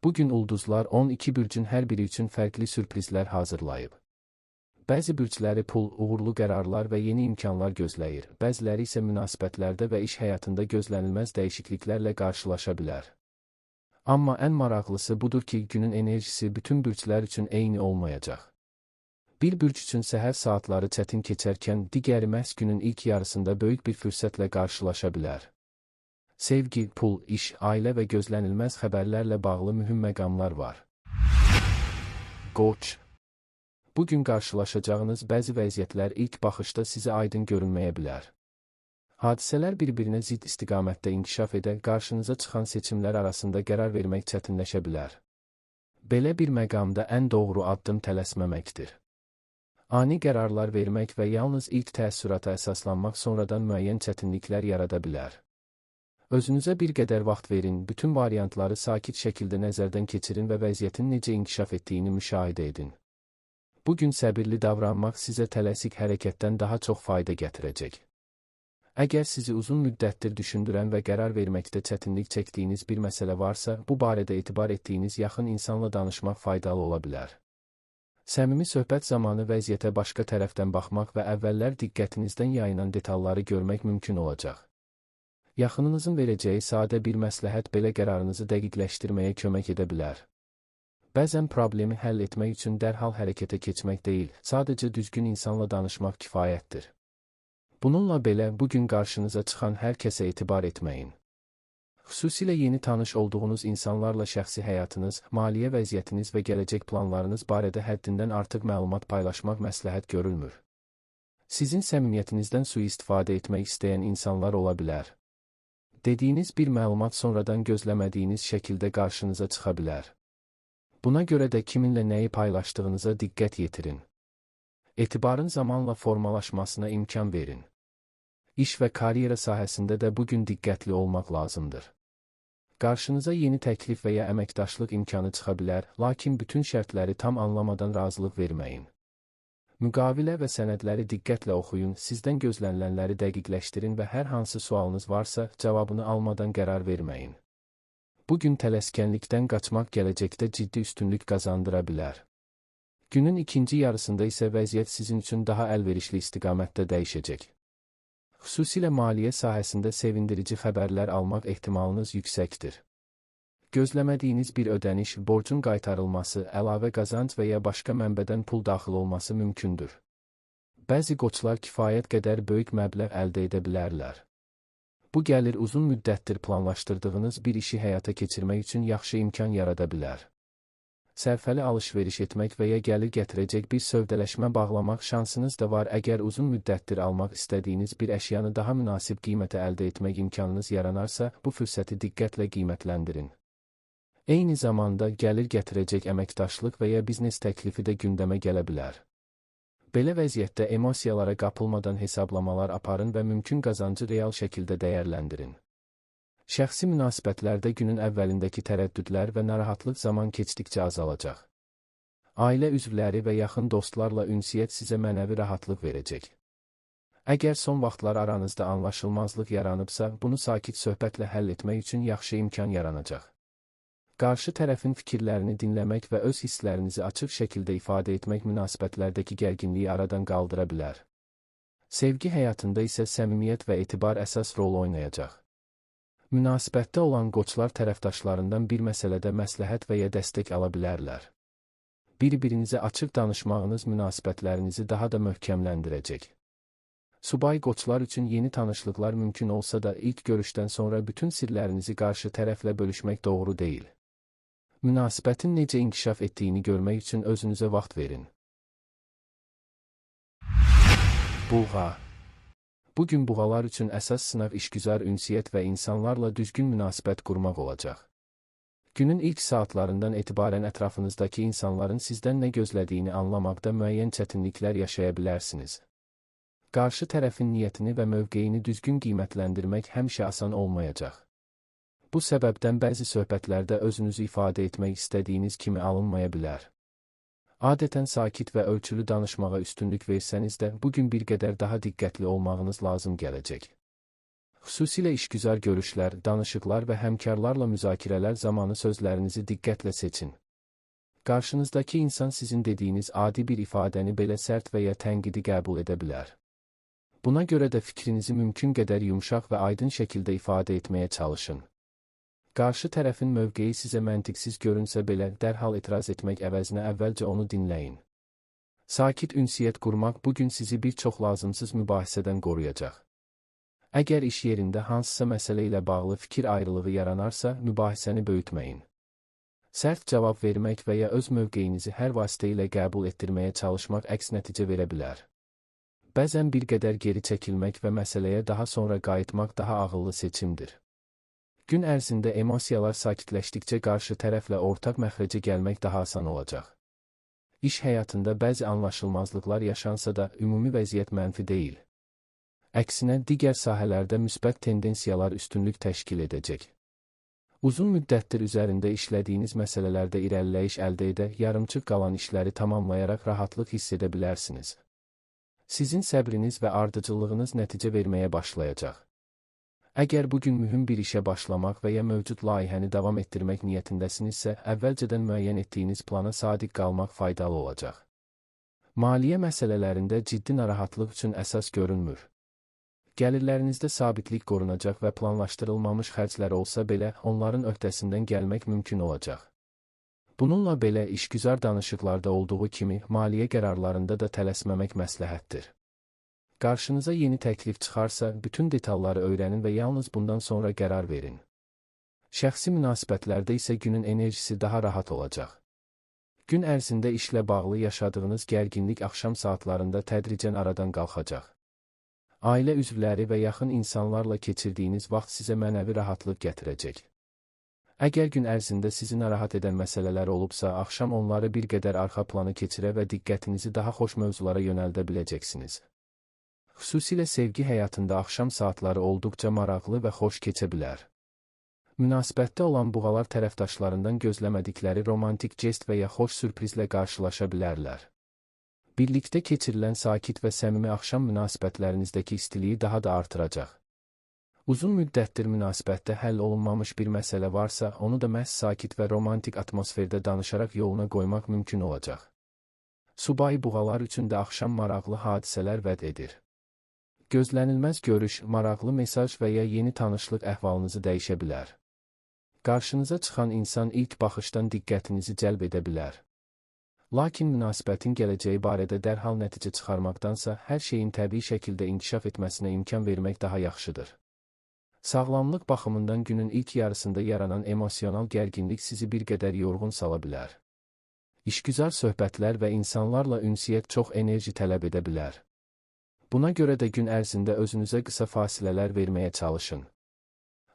Bu gün ulduzlar 12 bürcün hər biri üçün fərqli sürprizlər hazırlayıb. Bəzi bürcləri pul, uğurlu qərarlar və yeni imkanlar gözləyir, bəziləri isə münasibətlərdə və iş həyatında gözlənilməz dəyişikliklərlə qarşılaşa bilər. Amma ən maraqlısı budur ki, günün enerjisi bütün bürclər üçün eyni olmayacaq. Bir bürc üçün səhər saatları çətin keçərkən, digəri məhz günün ilk yarısında böyük bir fürsətlə qarşılaşa bilər. Sevgi, pul, iş, ailə və gözlənilməz xəbərlərlə bağlı mühüm məqamlar var. Qoç. Bu gün qarşılaşacağınız bəzi vəziyyətlər ilk baxışda sizə aydın görünməyə bilər. Hadisələr bir-birinə zidd istiqamətdə inkişaf edə, qarşınıza çıxan seçimlər arasında qərar vermək çətinləşə bilər. Belə bir məqamda ən doğru addım tələsməməkdir. Ani qərarlar vermək və yalnız ilk təəssürata əsaslanmaq sonradan müəyyən çətinliklər yarada bilər. Özünüzə bir qədər vaxt verin, bütün variantları sakit şəkildə nəzərdən keçirin və vəziyyətin necə inkişaf etdiyini müşahidə edin. Bu gün səbirli davranmaq sizə tələsik hərəkətdən daha çox fayda gətirəcək. Əgər sizi uzun müddətdir düşündürən və qərar verməkdə çətinlik çəkdiyiniz bir məsələ varsa, bu barədə etibar etdiyiniz yaxın insanla danışmaq faydalı ola bilər. Səmimi söhbət zamanı vəziyyətə başqa tərəfdən baxmaq və əvvəllər diqqətinizdən yayınan detalları görmək mümkün olacaq. Yaxınınızın verəcəyi sadə bir məsləhət belə qərarınızı dəqiqləşdirməyə kömək edə bilər. Bəzən problemi həll etmək üçün dərhal hərəkətə keçmək deyil, sadəcə düzgün insanla danışmaq kifayətdir. Bununla belə, bu gün qarşınıza çıxan hər kəsə etibar etməyin. Xüsusilə yeni tanış olduğunuz insanlarla şəxsi həyatınız, maliyyə vəziyyətiniz və gələcək planlarınız barədə həddindən artıq məlumat paylaşmaq məsləhət görülmür. Sizin səmimiyyətinizdən sui-istifadə etmək istəyən insanlar ola bilər. Dediyiniz bir məlumat sonradan gözləmədiyiniz şəkildə qarşınıza çıxa bilər. Buna görə də kiminlə nəyi paylaşdığınıza diqqət yetirin. Etibarın zamanla formalaşmasına imkan verin. İş və karyera sahəsində də bugün diqqətli olmaq lazımdır. Qarşınıza yeni təklif və ya əməkdaşlıq imkanı çıxa bilər, lakin bütün şərtləri tam anlamadan razılıq verməyin. Müqavilə və sənədləri diqqətlə oxuyun, sizdən gözlənilənləri dəqiqləşdirin və hər hansı sualınız varsa, cavabını almadan qərar verməyin. Bu gün tələskənlikdən qaçmaq gələcəkdə ciddi üstünlük qazandıra bilər. Günün ikinci yarısında isə vəziyyət sizin üçün daha əlverişli istiqamətdə dəyişəcək. Xüsusilə maliyyə sahəsində sevindirici xəbərlər almaq ehtimalınız yüksəkdir. Gözləmədiyiniz bir ödəniş, borcun qaytarılması, əlavə qazanc və ya başqa mənbədən pul daxil olması mümkündür. Bəzi qoçlar kifayət qədər böyük məbləğ əldə edə bilərlər. Bu gəlir uzun müddətdir planlaşdırdığınız bir işi həyata keçirmək üçün yaxşı imkan yarada bilər. Sərfəli alış-veriş etmək və ya gəlir gətirəcək bir sövdələşmə bağlamaq şansınız da var. Əgər uzun müddətdir almaq istədiyiniz bir əşyanı daha münasib qiymətə əldə etmək imkanınız yaranarsa, bu fürsəti diqqətlə qiymətləndirin. Eyni zamanda gəlir gətirəcək əməkdaşlıq və ya biznes təklifi də gündəmə gələ bilər. Belə vəziyyətdə emosiyalara qapılmadan hesablamalar aparın və mümkün qazancı real şəkildə dəyərləndirin. Şəxsi münasibətlərdə günün əvvəlindəki tərəddüdlər və narahatlıq zaman keçdikcə azalacaq. Ailə üzvləri və yaxın dostlarla ünsiyyət sizə mənəvi rahatlıq verəcək. Əgər son vaxtlar aranızda anlaşılmazlıq yaranıbsa, bunu sakit söhbətlə həll etmək üçün yaxşı imkan yaranacaq. Qarşı tərəfin fikirlərini dinləmək və öz hisslərinizi açıq şəkildə ifadə etmək münasibətlərdəki gərginliyi aradan qaldıra bilər. Sevgi həyatında isə səmimiyyət və etibar əsas rol oynayacaq. Münasibətdə olan qoçlar tərəfdaşlarından bir məsələdə məsləhət və ya dəstək ala bilərlər. Bir-birinizə açıq danışmağınız münasibətlərinizi daha da möhkəmləndirəcək. Subay qoçlar üçün yeni tanışlıqlar mümkün olsa da ilk görüşdən sonra bütün sirlərinizi qarşı tərəflə bölüşmək doğru deyil. Münasibətin necə inkişaf etdiyini görmək üçün özünüzə vaxt verin. Buğa. Bu gün buğalar üçün əsas sınav işgüzar ünsiyyət və insanlarla düzgün münasibət qurmaq olacaq. Günün ilk saatlarından etibarən ətrafınızdakı insanların sizdən nə gözlədiyini anlamaqda müəyyən çətinliklər yaşaya bilərsiniz. Qarşı tərəfin niyyətini və mövqeyini düzgün qiymətləndirmək həmişə asan olmayacaq. Bu səbəbdən bəzi söhbətlərdə özünüzü ifadə etmək istədiyiniz kimi alınmaya bilər. Adətən sakit və ölçülü danışmağa üstünlük versəniz də, bugün bir qədər daha diqqətli olmağınız lazım gələcək. Xüsusilə işgüzar görüşlər, danışıqlar və həmkarlarla müzakirələr zamanı sözlərinizi diqqətlə seçin. Qarşınızdakı insan sizin dediyiniz adi bir ifadəni belə sərt və ya tənqidi qəbul edə bilər. Buna görə də fikrinizi mümkün qədər yumşaq və aydın şəkildə ifadə etməyə çalışın. Qarşı tərəfin mövqeyi sizə məntiqsiz görünsə belə, dərhal etiraz etmək əvəzinə əvvəlcə onu dinləyin. Sakit ünsiyyət qurmaq bugün sizi bir çox lazımsız mübahisədən qoruyacaq. Əgər iş yerində hansısa məsələ ilə bağlı fikir ayrılığı yaranarsa, mübahisəni böyütməyin. Sərt cavab vermək və ya öz mövqeyinizi hər vasitə ilə qəbul etdirməyə çalışmaq əks nəticə verə bilər. Bəzən bir qədər geri çəkilmək və məsələyə daha sonra qayıtmaq daha ağıllı seçimdir. Gün ərzində emosiyalar sakitləşdikcə qarşı tərəflə ortaq məxrəcə gəlmək daha asan olacaq. İş həyatında bəzi anlaşılmazlıqlar yaşansa da, ümumi vəziyyət mənfi deyil. Əksinə, digər sahələrdə müsbət tendensiyalar üstünlük təşkil edəcək. Uzun müddətdir üzərində işlədiyiniz məsələlərdə irəliləyiş əldə edə, yarımçıq qalan işləri tamamlayaraq rahatlıq hiss edə bilərsiniz. Sizin səbriniz və ardıcıllığınız nəticə verməyə başlayacaq. Əgər bugün mühüm bir işə başlamaq və ya mövcud layihəni davam etdirmək niyyətindəsinizsə, əvvəlcədən müəyyən etdiyiniz plana sadiq qalmaq faydalı olacaq. Maliyyə məsələlərində ciddi narahatlıq üçün əsas görünmür. Gəlirlərinizdə sabitlik qorunacaq və planlaşdırılmamış xərclər olsa belə, onların öhdəsindən gəlmək mümkün olacaq. Bununla belə, işgüzar danışıqlarda olduğu kimi, maliyyə qərarlarında da tələsməmək məsləhətdir. Qarşınıza yeni təklif çıxarsa, bütün detalları öyrənin və yalnız bundan sonra qərar verin. Şəxsi münasibətlərdə isə günün enerjisi daha rahat olacaq. Gün ərzində işlə bağlı yaşadığınız gərginlik axşam saatlarında tədricən aradan qalxacaq. Ailə üzvləri və yaxın insanlarla keçirdiyiniz vaxt sizə mənəvi rahatlıq gətirəcək. Əgər gün ərzində sizi narahat edən məsələlər olubsa, axşam onları bir qədər arxa planı keçirə və diqqətinizi daha xoş mövzulara yönəldə biləcəksiniz. Xüsusilə sevgi həyatında axşam saatları olduqca maraqlı və xoş keçə bilər. Münasibətdə olan buğalar tərəfdaşlarından gözləmədikləri romantik jest və ya xoş sürprizlə qarşılaşa bilərlər. Birlikdə keçirilən sakit və səmimi axşam münasibətlərinizdəki istiliyi daha da artıracaq. Uzun müddətdir münasibətdə həll olunmamış bir məsələ varsa, onu da məhz sakit və romantik atmosferdə danışaraq yoluna qoymaq mümkün olacaq. Subay buğalar üçün də axşam maraqlı hadisələr vəd edir. Gözlənilməz görüş, maraqlı mesaj və ya yeni tanışlıq əhvalınızı dəyişə bilər. Qarşınıza çıxan insan ilk baxışdan diqqətinizi cəlb edə bilər. Lakin münasibətin gələcəyi barədə dərhal nəticə çıxarmaqdansa, hər şeyin təbii şəkildə inkişaf etməsinə imkan vermək daha yaxşıdır. Sağlamlıq baxımından günün ilk yarısında yaranan emosional gərginlik sizi bir qədər yorğun sala bilər. İşgüzar söhbətlər və insanlarla ünsiyyət çox enerji tələb edə bilər. Buna görə də gün ərzində özünüzə qısa fasilələr verməyə çalışın.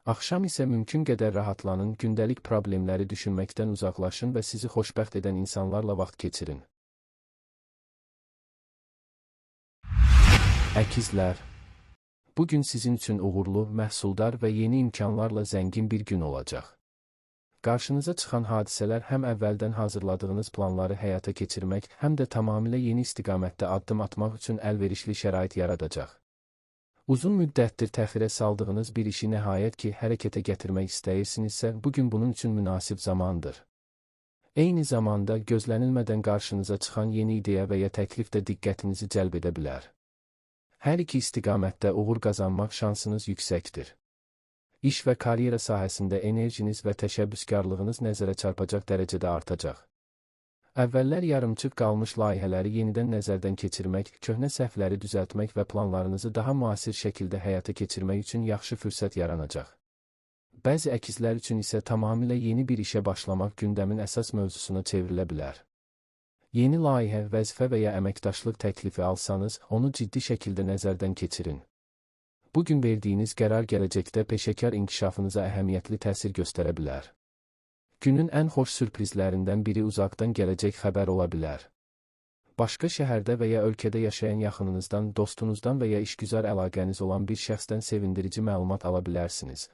Axşam isə mümkün qədər rahatlanın, gündəlik problemləri düşünməkdən uzaqlaşın və sizi xoşbəxt edən insanlarla vaxt keçirin. Əkizlər. Bugün sizin üçün uğurlu, məhsuldar və yeni imkanlarla zəngin bir gün olacaq. Qarşınıza çıxan hadisələr həm əvvəldən hazırladığınız planları həyata keçirmək, həm də tamamilə yeni istiqamətdə addım atmaq üçün əlverişli şərait yaradacaq. Uzun müddətdir təxirə saldığınız bir işi nəhayət ki, hərəkətə gətirmək istəyirsinizsə, bugün bunun üçün münasib zamandır. Eyni zamanda gözlənilmədən qarşınıza çıxan yeni ideya və ya təklif də diqqətinizi cəlb edə bilər. Hər iki istiqamətdə uğur qazanmaq şansınız yüksəkdir. İş və karyera sahəsində enerjiniz və təşəbbüskarlığınız nəzərə çarpacaq dərəcədə artacaq. Əvvəllər yarımçıq qalmış layihələri yenidən nəzərdən keçirmək, köhnə səhvləri düzəltmək və planlarınızı daha müasir şəkildə həyata keçirmək üçün yaxşı fürsət yaranacaq. Bəzi əkizlər üçün isə tamamilə yeni bir işə başlamaq gündəmin əsas mövzusuna çevrilə bilər. Yeni layihə, vəzifə və ya əməkdaşlıq təklifi alsanız, onu ciddi şəkildə nəzərdən keçirin. Bugün verdiyiniz qərar gələcəkdə peşəkar inkişafınıza əhəmiyyətli təsir göstərə bilər. Günün ən xoş sürprizlərindən biri uzaqdan gələcək xəbər ola bilər. Başqa şəhərdə və ya ölkədə yaşayan yaxınınızdan, dostunuzdan və ya işgüzar əlaqəniz olan bir şəxsdən sevindirici məlumat ala bilərsiniz.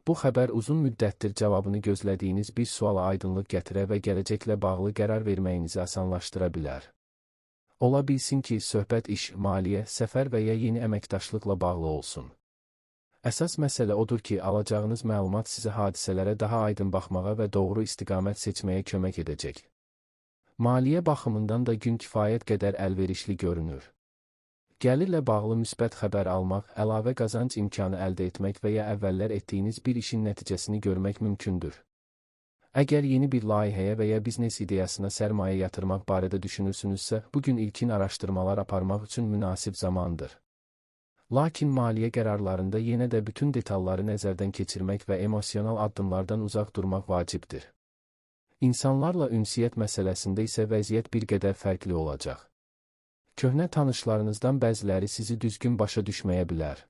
Bu xəbər uzun müddətdir cavabını gözlədiyiniz bir suala aydınlıq gətirə və gələcəklə bağlı qərar verməyinizi asanlaşdıra bilər. Ola bilsin ki, söhbət iş, maliyyə, səfər və ya yeni əməkdaşlıqla bağlı olsun. Əsas məsələ odur ki, alacağınız məlumat sizə hadisələrə daha aydın baxmağa və doğru istiqamət seçməyə kömək edəcək. Maliyyə baxımından da gün kifayət qədər əlverişli görünür. Gəlirlə bağlı müsbət xəbər almaq, əlavə qazanc imkanı əldə etmək və ya əvvəllər etdiyiniz bir işin nəticəsini görmək mümkündür. Əgər yeni bir layihəyə və ya biznes ideyasına sərmayə yatırmaq barədə düşünürsünüzsə, bugün ilkin araşdırmalar aparmaq üçün münasib zamandır. Lakin maliyyə qərarlarında yenə də bütün detalları nəzərdən keçirmək və emosional addımlardan uzaq durmaq vacibdir. İnsanlarla ünsiyyət məsələsində isə vəziyyət bir qədər fərqli olacaq. Köhnə tanışlarınızdan bəziləri sizi düzgün başa düşməyə bilər.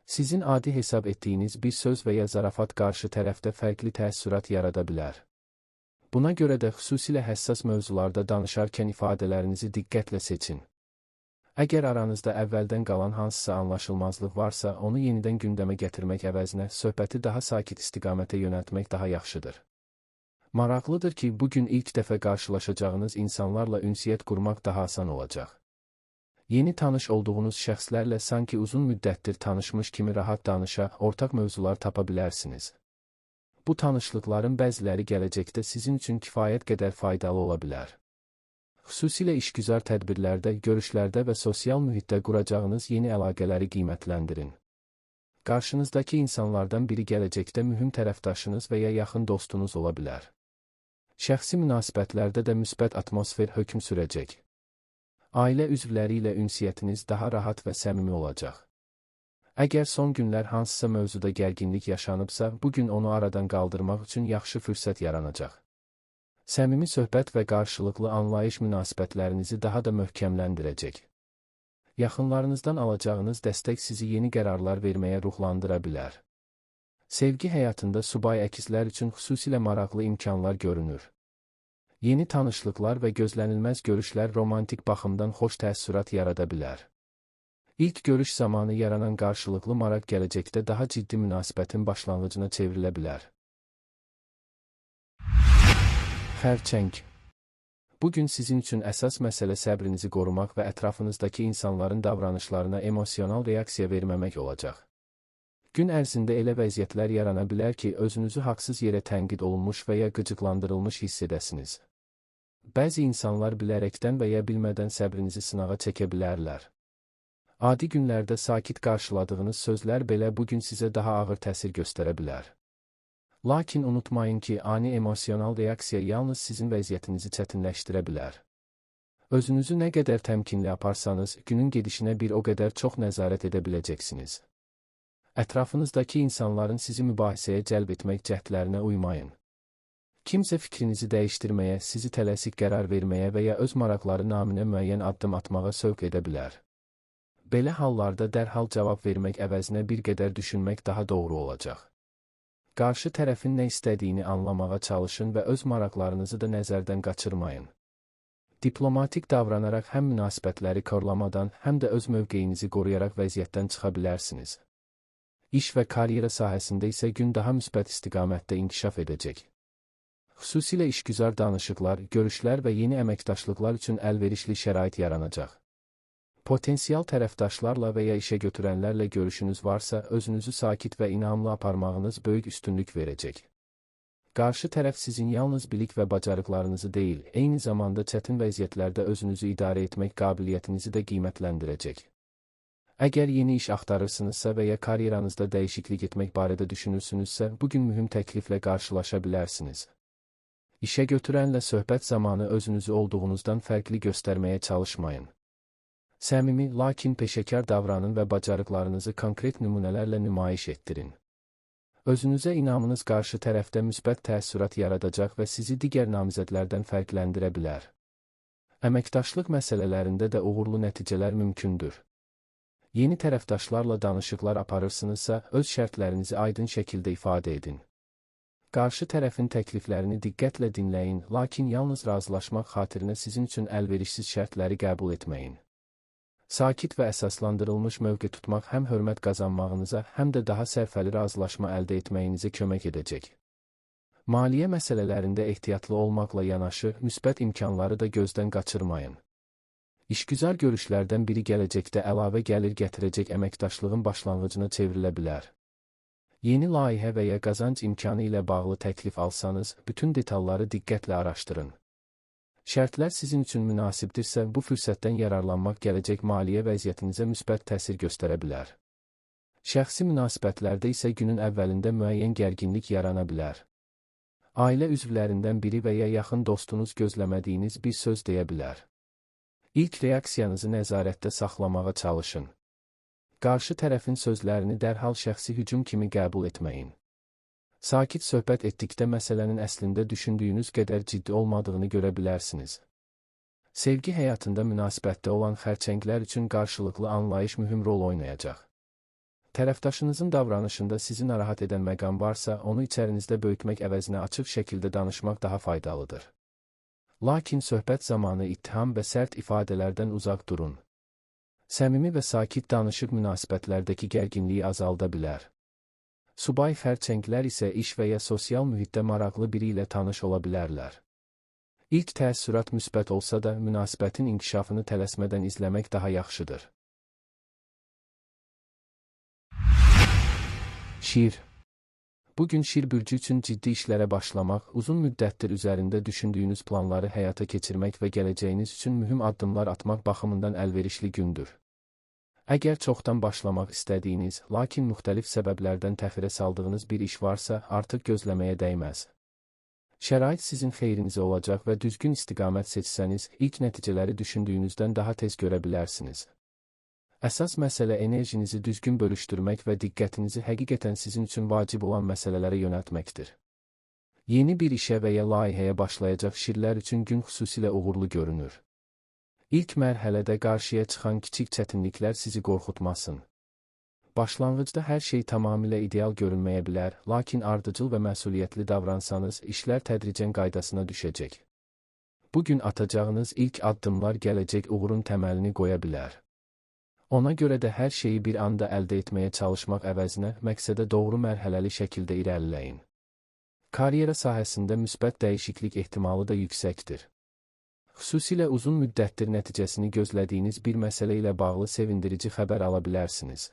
Sizin adi hesab etdiyiniz bir söz və ya zarafat qarşı tərəfdə fərqli təəssürat yarada bilər. Buna görə də xüsusilə həssas mövzularda danışarkən ifadələrinizi diqqətlə seçin. Əgər aranızda əvvəldən qalan hansısa anlaşılmazlıq varsa, onu yenidən gündəmə gətirmək əvəzinə söhbəti daha sakit istiqamətə yönəltmək daha yaxşıdır. Maraqlıdır ki, bugün ilk dəfə qarşılaşacağınız insanlarla ünsiyyət qurmaq daha asan olacaq. Yeni tanış olduğunuz şəxslərlə sanki uzun müddətdir tanışmış kimi rahat danışa, ortaq mövzular tapa bilərsiniz. Bu tanışlıqların bəziləri gələcəkdə sizin üçün kifayət qədər faydalı ola bilər. Xüsusilə işgüzar tədbirlərdə, görüşlərdə və sosial mühitdə quracağınız yeni əlaqələri qiymətləndirin. Qarşınızdakı insanlardan biri gələcəkdə mühüm tərəfdaşınız və ya yaxın dostunuz ola bilər. Şəxsi münasibətlərdə də müsbət atmosfer hökm sürəcək. Ailə üzvləri ilə ünsiyyətiniz daha rahat və səmimi olacaq. Əgər son günlər hansısa mövzuda gərginlik yaşanıbsa, bugün onu aradan qaldırmaq üçün yaxşı fürsət yaranacaq. Səmimi söhbət və qarşılıqlı anlayış münasibətlərinizi daha da möhkəmləndirəcək. Yaxınlarınızdan alacağınız dəstək sizi yeni qərarlar verməyə ruhlandıra bilər. Sevgi həyatında subay əkizlər üçün xüsusilə maraqlı imkanlar görünür. Yeni tanışlıqlar və gözlənilməz görüşlər romantik baxımdan xoş təəssürat yarada bilər. İlk görüş zamanı yaranan qarşılıqlı maraq gələcəkdə daha ciddi münasibətin başlanğıcına çevrilə bilər. Xərçəng. Bugün sizin üçün əsas məsələ səbrinizi qorumaq və ətrafınızdakı insanların davranışlarına emosional reaksiya verməmək olacaq. Gün ərzində elə vəziyyətlər yarana bilər ki, özünüzü haqsız yerə tənqid olunmuş və ya qıcıqlandırılmış hiss edəsiniz. Bəzi insanlar bilərəkdən və ya bilmədən səbrinizi sınağa çəkə bilərlər. Adi günlərdə sakit qarşıladığınız sözlər belə bugün sizə daha ağır təsir göstərə bilər. Lakin unutmayın ki, ani emosional reaksiya yalnız sizin vəziyyətinizi çətinləşdirə bilər. Özünüzü nə qədər təmkinli aparsanız, günün gedişinə bir o qədər çox nəzarət edə biləcəksiniz. Ətrafınızdakı insanların sizi mübahisəyə cəlb etmək cəhdlərinə uymayın. Kimsə fikrinizi dəyişdirməyə, sizi tələsik qərar verməyə və ya öz maraqları naminə müəyyən addım atmağa sövq edə bilər. Belə hallarda dərhal cavab vermək əvəzinə bir qədər düşünmək daha doğru olacaq. Qarşı tərəfin nə istədiyini anlamağa çalışın və öz maraqlarınızı da nəzərdən qaçırmayın. Diplomatik davranaraq həm münasibətləri korlamadan, həm də öz mövqeyinizi qoruyaraq vəziyyətdən çıxa bilərsiniz. İş və karyera sahəsində isə gün daha müsbət istiqamətdə inkişaf edəcək. Xüsusilə işgüzar danışıqlar, görüşlər və yeni əməkdaşlıqlar üçün əlverişli şərait yaranacaq. Potensial tərəfdaşlarla və ya işə götürənlərlə görüşünüz varsa, özünüzü sakit və inamlı aparmağınız böyük üstünlük verəcək. Qarşı tərəf sizin yalnız bilik və bacarıqlarınızı deyil, eyni zamanda çətin vəziyyətlərdə özünüzü idarə etmək qabiliyyətinizi də qiymətləndirəcək. Əgər yeni iş axtarırsınızsa və ya karyeranızda dəyişiklik etmək barədə düşünürsünüzsə, bugün mühüm təkliflə qarşılaşa bilərsiniz. İşə götürənlə söhbət zamanı özünüzü olduğunuzdan fərqli göstərməyə çalışmayın. Səmimi, lakin peşəkar davranın və bacarıqlarınızı konkret nümunələrlə nümayiş etdirin. Özünüzə inamınız qarşı tərəfdə müsbət təəssürat yaradacaq və sizi digər namizədlərdən fərqləndirə bilər. Əməkdaşlıq məsələlərində də uğurlu nəticələr mümkündür. Yeni tərəfdaşlarla danışıqlar aparırsınızsa, öz şərtlərinizi aydın şəkildə ifadə edin. Qarşı tərəfin təkliflərini diqqətlə dinləyin, lakin yalnız razılaşmaq xatirinə sizin üçün əlverişsiz şərtləri qəbul etməyin. Sakit və əsaslandırılmış mövqe tutmaq həm hörmət qazanmağınıza, həm də daha sərfəli razılaşma əldə etməyinizə kömək edəcək. Maliyyə məsələlərində ehtiyatlı olmaqla yanaşı, müsbət imkanları da gözdən qaçırmayın. İşgüzar görüşlərdən biri gələcəkdə əlavə gəlir gətirəcək əməkdaşlığın başlanğıcına çevrilə bilər. Yeni layihə və ya qazanc imkanı ilə bağlı təklif alsanız, bütün detalları diqqətlə araşdırın. Şərtlər sizin üçün münasibdirsə, bu fürsətdən yararlanmaq gələcək maliyyə vəziyyətinizə müsbət təsir göstərə bilər. Şəxsi münasibətlərdə isə günün əvvəlində müəyyən gərginlik yarana bilər. Ailə üzvlərindən biri və ya yaxın dostunuz gözləmədiyiniz bir söz deyə bilər. İlk reaksiyanızı nəzarətdə saxlamağa çalışın. Qarşı tərəfin sözlərini dərhal şəxsi hücum kimi qəbul etməyin. Sakit söhbət etdikdə məsələnin əslində düşündüyünüz qədər ciddi olmadığını görə bilərsiniz. Sevgi həyatında münasibətdə olan xərçənglər üçün qarşılıqlı anlayış mühüm rol oynayacaq. Tərəfdaşınızın davranışında sizi narahat edən məqam varsa, onu içərinizdə böyütmək əvəzinə açıq şəkildə danışmaq daha faydalıdır. Lakin söhbət zamanı ittiham və sərt ifadələrdən uzaq durun. Səmimi və sakit danışıq münasibətlərdəki gərginliyi azalda bilər. Subay xərçənglər isə iş və ya sosial mühitdə maraqlı biri ilə tanış ola bilərlər. İlk təəssürat müsbət olsa da, münasibətin inkişafını tələsmədən izləmək daha yaxşıdır. Şir. Bugün Şir bürcü üçün ciddi işlərə başlamaq, uzun müddətdir üzərində düşündüyünüz planları həyata keçirmək və gələcəyiniz üçün mühüm addımlar atmaq baxımından əlverişli gündür. Əgər çoxdan başlamaq istədiyiniz, lakin müxtəlif səbəblərdən təxirə saldığınız bir iş varsa, artıq gözləməyə dəyməz. Şərait sizin xeyrinizə olacaq və düzgün istiqamət seçsəniz, ilk nəticələri düşündüyünüzdən daha tez görə bilərsiniz. Əsas məsələ enerjinizi düzgün bölüşdürmək və diqqətinizi həqiqətən sizin üçün vacib olan məsələlərə yönəltməkdir. Yeni bir işə və ya layihəyə başlayacaq şirlər üçün gün xüsusilə uğurlu görünür. İlk mərhələdə qarşıya çıxan kiçik çətinliklər sizi qorxutmasın. Başlanğıcda hər şey tamamilə ideal görünməyə bilər, lakin ardıcıl və məsuliyyətli davransanız, işlər tədricən qaydasına düşəcək. Bugün atacağınız ilk addımlar gələcək uğurun təməlini qoya bilər. Ona görə də hər şeyi bir anda əldə etməyə çalışmaq əvəzinə, məqsədə doğru mərhələli şəkildə irəliləyin. Karyera sahəsində müsbət dəyişiklik ehtimalı da yüksəkdir. Xüsusilə uzun müddətdir nəticəsini gözlədiyiniz bir məsələ ilə bağlı sevindirici xəbər ala bilərsiniz.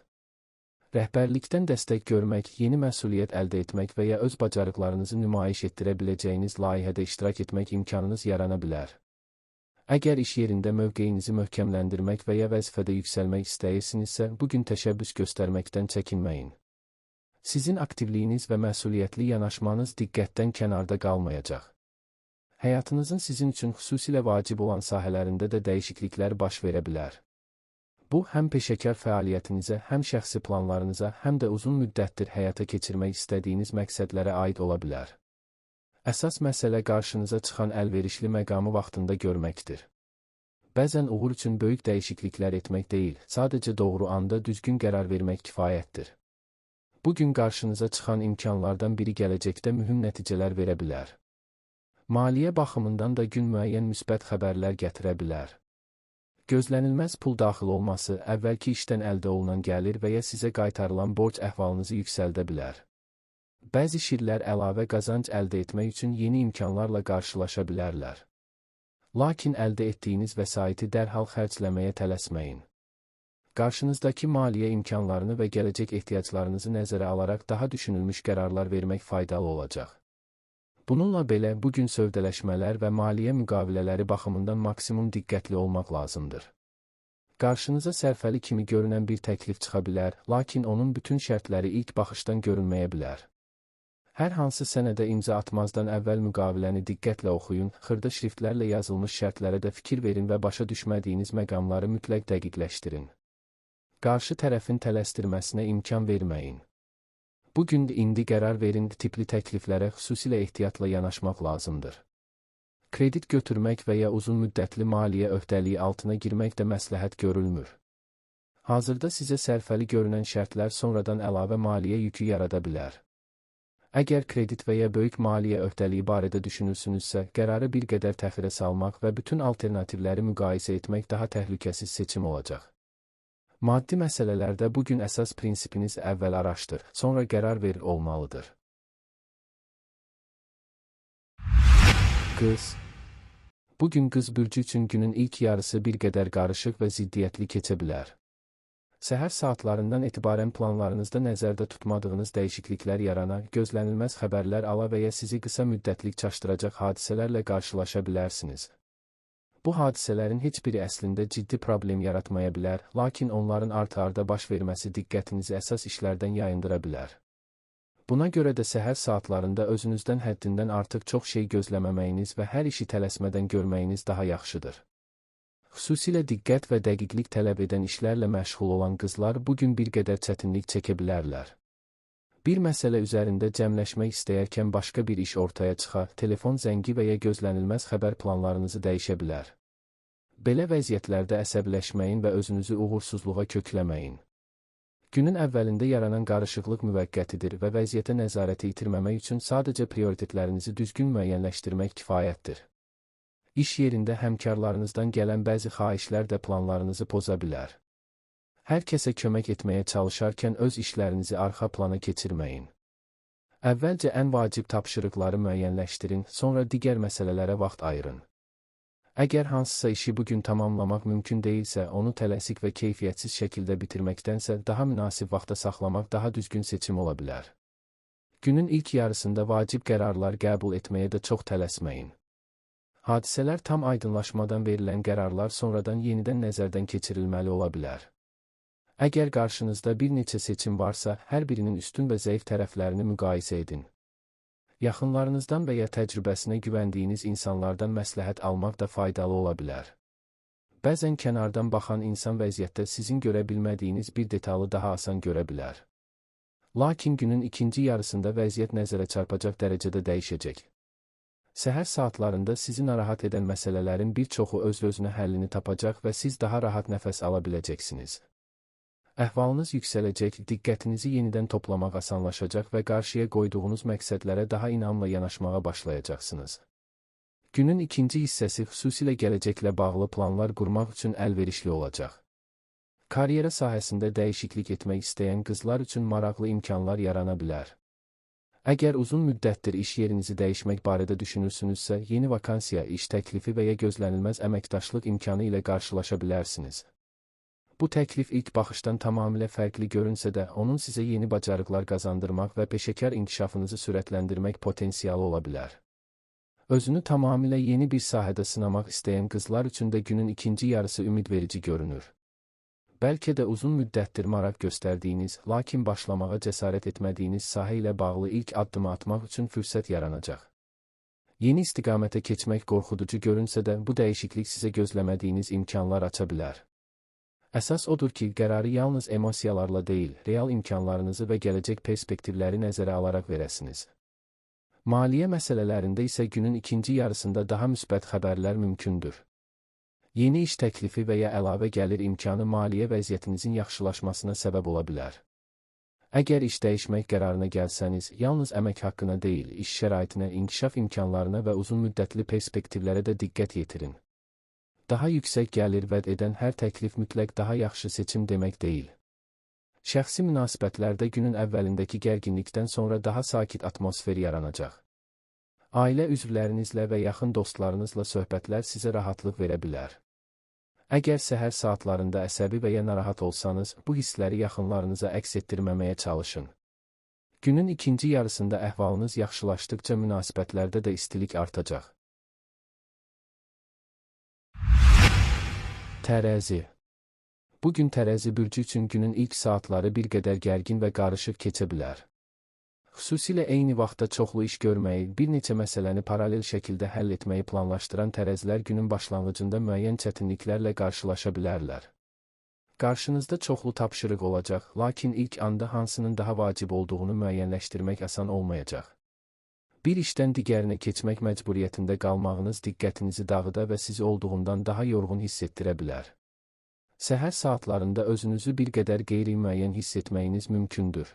Rəhbərlikdən dəstək görmək, yeni məsuliyyət əldə etmək və ya öz bacarıqlarınızı nümayiş etdirə biləcəyiniz layihədə iştirak etmək imkanınız yarana bilər. Əgər iş yerində mövqeyinizi möhkəmləndirmək və ya vəzifədə yüksəlmək istəyirsinizsə, bugün təşəbbüs göstərməkdən çəkinməyin. Sizin aktivliyiniz və məsuliyyətli yanaşmanız diqqətdən kənarda qalmayacaq. Həyatınızın sizin üçün xüsusilə vacib olan sahələrində də dəyişikliklər baş verə bilər. Bu, həm peşəkar fəaliyyətinizə, həm şəxsi planlarınıza, həm də uzun müddətdir həyata keçirmək istədiyiniz məqsədlərə aid ola bilər. Əsas məsələ qarşınıza çıxan əlverişli məqamı vaxtında görməkdir. Bəzən uğur üçün böyük dəyişikliklər etmək deyil, sadəcə doğru anda düzgün qərar vermək kifayətdir. Bugün qarşınıza çıxan imkanlardan biri gələcəkdə mühüm nəticələr verə bilər. Maliyyə baxımından da gün müəyyən müsbət xəbərlər gətirə bilər. Gözlənilməz pul daxil olması, əvvəlki işdən əldə olunan gəlir və ya sizə qaytarılan borc əhvalınızı yüksəldə bilər. Bəzi şirlər əlavə qazanc əldə etmək üçün yeni imkanlarla qarşılaşa bilərlər. Lakin əldə etdiyiniz vəsaiti dərhal xərcləməyə tələsməyin. Qarşınızdakı maliyyə imkanlarını və gələcək ehtiyaclarınızı nəzərə alaraq daha düşünülmüş qərarlar vermək faydalı olacaq. Bununla belə, bugün sövdələşmələr və maliyyə müqavilələri baxımından maksimum diqqətli olmaq lazımdır. Qarşınıza sərfəli kimi görünən bir təklif çıxa bilər, lakin onun bütün şərtləri ilk baxışdan görünməyə bilər. Hər hansı sənədə imza atmazdan əvvəl müqaviləni diqqətlə oxuyun, xırda şriftlərlə yazılmış şərtlərə də fikir verin və başa düşmədiyiniz məqamları mütləq dəqiqləşdirin. Qarşı tərəfin tələsdirməsinə imkan verməyin. Bugün indi qərar verin tipli təkliflərə xüsusilə ehtiyatla yanaşmaq lazımdır. Kredit götürmək və ya uzun müddətli maliyyə öhdəliyi altına girmək də məsləhət görülmür. Hazırda sizə sərfəli görünən şərtlər sonradan əlavə maliyyə yükü yarada bilər. Əgər kredit və ya böyük maliyyə öhdəliyi barədə düşünürsünüzsə, qərarı bir qədər təxirə salmaq və bütün alternativləri müqayisə etmək daha təhlükəsiz seçim olacaq. Maddi məsələlərdə bugün əsas prinsipiniz əvvəl araşdır, sonra qərar ver olmalıdır. Qız. Bugün Qız bürcü üçün günün ilk yarısı bir qədər qarışıq və ziddiyyətli keçə bilər. Səhər saatlarından etibarən planlarınızda nəzərdə tutmadığınız dəyişikliklər yarana, gözlənilməz xəbərlər ala və ya sizi qısa müddətlik çaşdıracaq hadisələrlə qarşılaşa bilərsiniz. Bu hadisələrin heç biri əslində ciddi problem yaratmaya bilər, lakin onların art-arda baş verməsi diqqətinizi əsas işlərdən yayındıra bilər. Buna görə də səhər saatlarında özünüzdən həddindən artıq çox şey gözləməməyiniz və hər işi tələsmədən görməyiniz daha yaxşıdır. Xüsusilə diqqət və dəqiqlik tələb edən işlərlə məşğul olan qızlar bugün bir qədər çətinlik çəkə bilərlər. Bir məsələ üzərində cəmləşmək istəyərkən başqa bir iş ortaya çıxa, telefon zəngi və ya gözlənilməz xəbər planlarınızı dəyişə bilər. Belə vəziyyətlərdə əsəbləşməyin və özünüzü uğursuzluğa kökləməyin. Günün əvvəlində yaranan qarışıqlıq müvəqqətidir və vəziyyətə nəzarəti itirməmək üçün sadəcə prioritetlərinizi düzgün müəyyənləşdirmək kifayətdir. İş yerində həmkarlarınızdan gələn bəzi xahişlər də planlarınızı poza bilər. Hər kəsə kömək etməyə çalışarkən öz işlərinizi arxa plana keçirməyin. Əvvəlcə ən vacib tapşırıqları müəyyənləşdirin, sonra digər məsələlərə vaxt ayırın. Əgər hansısa işi bugün tamamlamaq mümkün deyilsə, onu tələsik və keyfiyyətsiz şəkildə bitirməkdənsə daha münasib vaxta saxlamaq daha düzgün seçim ola bilər. Günün ilk yarısında vacib qərarlar qəbul etməyə də çox tələsməyin. Hadisələr tam aydınlaşmadan verilən qərarlar sonradan yenidən nəzərdən keçirilməli ola bilər. Əgər qarşınızda bir neçə seçim varsa, hər birinin üstün və zəif tərəflərini müqayisə edin. Yaxınlarınızdan və ya təcrübəsinə güvəndiyiniz insanlardan məsləhət almaq da faydalı ola bilər. Bəzən kənardan baxan insan vəziyyətdə sizin görə bilmədiyiniz bir detalı daha asan görə bilər. Lakin günün ikinci yarısında vəziyyət nəzərə çarpacaq dərəcədə dəyişəcək. Səhər saatlarında sizi narahat edən məsələlərin bir çoxu öz-özünə həllini tapacaq və siz daha rahat nəfəs ala biləcəksiniz. Əhvalınız yüksələcək, diqqətinizi yenidən toplamaq asanlaşacaq və qarşıya qoyduğunuz məqsədlərə daha inamla yanaşmağa başlayacaqsınız. Günün ikinci hissəsi xüsusilə gələcəklə bağlı planlar qurmaq üçün əlverişli olacaq. Karyera sahəsində dəyişiklik etmək istəyən qızlar üçün maraqlı imkanlar yarana bilər. Əgər uzun müddətdir iş yerinizi dəyişmək barədə düşünürsünüzsə, yeni vakansiya, iş təklifi və ya gözlənilməz əməkdaşlıq imkanı ilə qarşılaşa bilərsiniz. Bu təklif ilk baxışdan tamamilə fərqli görünsə də, onun sizə yeni bacarıqlar qazandırmaq və peşəkar inkişafınızı sürətləndirmək potensialı ola bilər. Özünü tamamilə yeni bir sahədə sınamaq istəyən qızlar üçün də günün ikinci yarısı ümidverici görünür. Bəlkə də uzun müddətdir maraq göstərdiyiniz, lakin başlamağa cəsarət etmədiyiniz sahə ilə bağlı ilk addımı atmaq üçün fürsət yaranacaq. Yeni istiqamətə keçmək qorxuducu görünsə də, bu dəyişiklik sizə gözləmədiyiniz imkanlar aça bilər. Əsas odur ki, qərarı yalnız emosiyalarla deyil, real imkanlarınızı və gələcək perspektivləri nəzərə alaraq verəsiniz. Maliyyə məsələlərində isə günün ikinci yarısında daha müsbət xəbərlər mümkündür. Yeni iş təklifi və ya əlavə gəlir imkanı maliyyə vəziyyətinizin yaxşılaşmasına səbəb ola bilər. Əgər iş dəyişmək qərarına gəlsəniz, yalnız əmək haqqına deyil, iş şəraitinə, inkişaf imkanlarına və uzunmüddətli perspektivlərə də diqqət yetirin. Daha yüksək gəlir vəd edən hər təklif mütləq daha yaxşı seçim demək deyil. Şəxsi münasibətlərdə günün əvvəlindəki gərginlikdən sonra daha sakit atmosfer yaranacaq. Ailə üzvlərinizlə və yaxın dostlarınızla söhbətlər sizə rahatlıq verə bilər. Əgər səhər saatlarında əsəbi və ya narahat olsanız, bu hissləri yaxınlarınıza əks etdirməməyə çalışın. Günün ikinci yarısında əhvalınız yaxşılaşdıqca münasibətlərdə də istilik artacaq. Tərəzi. Bugün tərəzi bürcü üçün günün ilk saatları bir qədər gərgin və qarışıq keçə bilər. Xüsusilə eyni vaxtda çoxlu iş görməyi, bir neçə məsələni paralel şəkildə həll etməyi planlaşdıran tərəzilər günün başlanğıcında müəyyən çətinliklərlə qarşılaşa bilərlər. Qarşınızda çoxlu tapşırıq olacaq, lakin ilk anda hansının daha vacib olduğunu müəyyənləşdirmək asan olmayacaq. Bir işdən digərinə keçmək məcburiyyətində qalmağınız diqqətinizi dağıda və sizi olduğundan daha yorğun hiss etdirə bilər. Səhər saatlarında özünüzü bir qədər qeyri-müəyyən hiss etməyiniz mümkündür.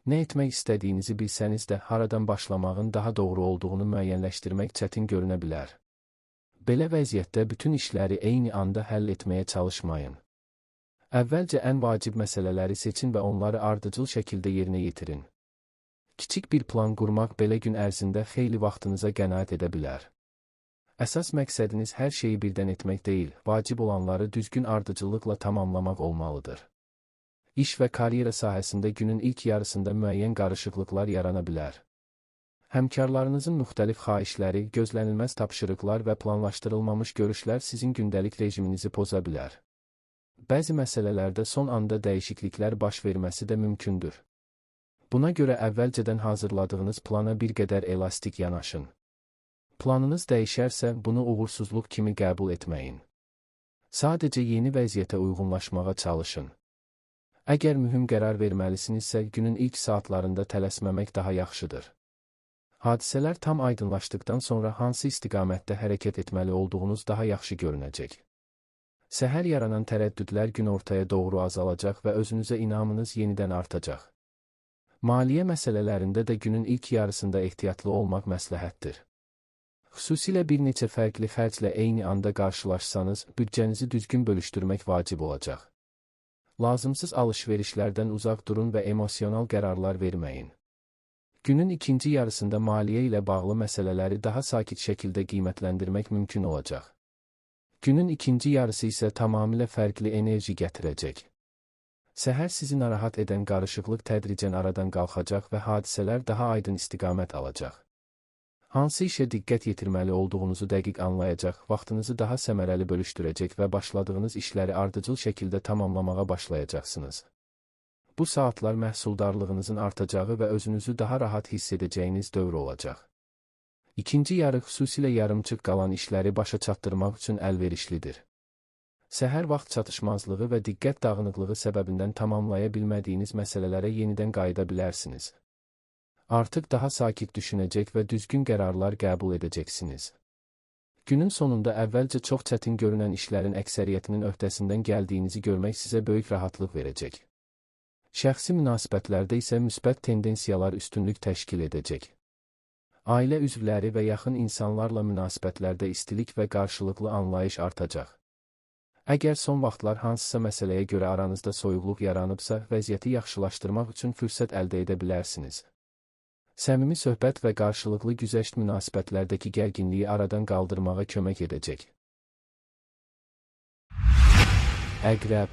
Nə etmək istədiyinizi bilsəniz də haradan başlamağın daha doğru olduğunu müəyyənləşdirmək çətin görünə bilər. Belə vəziyyətdə bütün işləri eyni anda həll etməyə çalışmayın. Əvvəlcə ən vacib məsələləri seçin və onları ardıcıl şəkildə yerinə yetirin. Kiçik bir plan qurmaq belə gün ərzində xeyli vaxtınıza qənaət edə bilər. Əsas məqsədiniz hər şeyi birdən etmək deyil, vacib olanları düzgün ardıcıllıqla tamamlamaq olmalıdır. İş və karyera sahəsində günün ilk yarısında müəyyən qarışıqlıqlar yarana bilər. Həmkarlarınızın müxtəlif xahişləri, gözlənilməz tapşırıqlar və planlaşdırılmamış görüşlər sizin gündəlik rejiminizi poza bilər. Bəzi məsələlərdə son anda dəyişikliklər baş verməsi də mümkündür. Buna görə əvvəlcədən hazırladığınız plana bir qədər elastik yanaşın. Planınız dəyişərsə, bunu uğursuzluq kimi qəbul etməyin. Sadəcə yeni vəziyyətə uyğunlaşmağa çalışın. Əgər mühüm qərar verməlisinizsə, günün ilk saatlarında tələsməmək daha yaxşıdır. Hadisələr tam aydınlaşdıqdan sonra hansı istiqamətdə hərəkət etməli olduğunuz daha yaxşı görünəcək. Səhər yaranan tərəddüdlər gün ortaya doğru azalacaq və özünüzə inamınız yenidən artacaq. Maliyyə məsələlərində də günün ilk yarısında ehtiyatlı olmaq məsləhətdir. Xüsusilə bir neçə fərqli xərclə eyni anda qarşılaşsanız, büdcənizi düzgün bölüşdürmək vacib olacaq. Lazımsız alışverişlərdən uzaq durun və emosional qərarlar verməyin. Günün ikinci yarısında maliyyə ilə bağlı məsələləri daha sakit şəkildə qiymətləndirmək mümkün olacaq. Günün ikinci yarısı isə tamamilə fərqli enerji gətirəcək. Səhər sizi narahat edən qarışıqlıq tədricən aradan qalxacaq və hadisələr daha aydın istiqamət alacaq. Hansı işə diqqət yetirməli olduğunuzu dəqiq anlayacaq, vaxtınızı daha səmərəli bölüşdürəcək və başladığınız işləri ardıcıl şəkildə tamamlamağa başlayacaqsınız. Bu saatlar məhsuldarlığınızın artacağı və özünüzü daha rahat hiss edəcəyiniz dövr olacaq. İkinci yarı xüsusilə yarımçıq qalan işləri başa çatdırmaq üçün əlverişlidir. Səhər vaxt çatışmazlığı və diqqət dağınıqlığı səbəbindən tamamlaya bilmədiyiniz məsələlərə yenidən qayıda bilərsiniz. Artıq daha sakit düşünəcək və düzgün qərarlar qəbul edəcəksiniz. Günün sonunda əvvəlcə çox çətin görünən işlərin əksəriyyətinin öhdəsindən gəldiyinizi görmək sizə böyük rahatlıq verəcək. Şəxsi münasibətlərdə isə müsbət tendensiyalar üstünlük təşkil edəcək. Ailə üzvləri və yaxın insanlarla münasibətlərdə istilik və qarşılıqlı anlayış artacaq. Əgər son vaxtlar hansısa məsələyə görə aranızda soyuqluq yaranıbsa, vəziyyəti yaxşılaşdırmaq üçün fürsət əldə edə bilərsiniz. Səmimi söhbət və qarşılıqlı güzəşt münasibətlərdəki gərginliyi aradan qaldırmağa kömək edəcək. Əqrəb.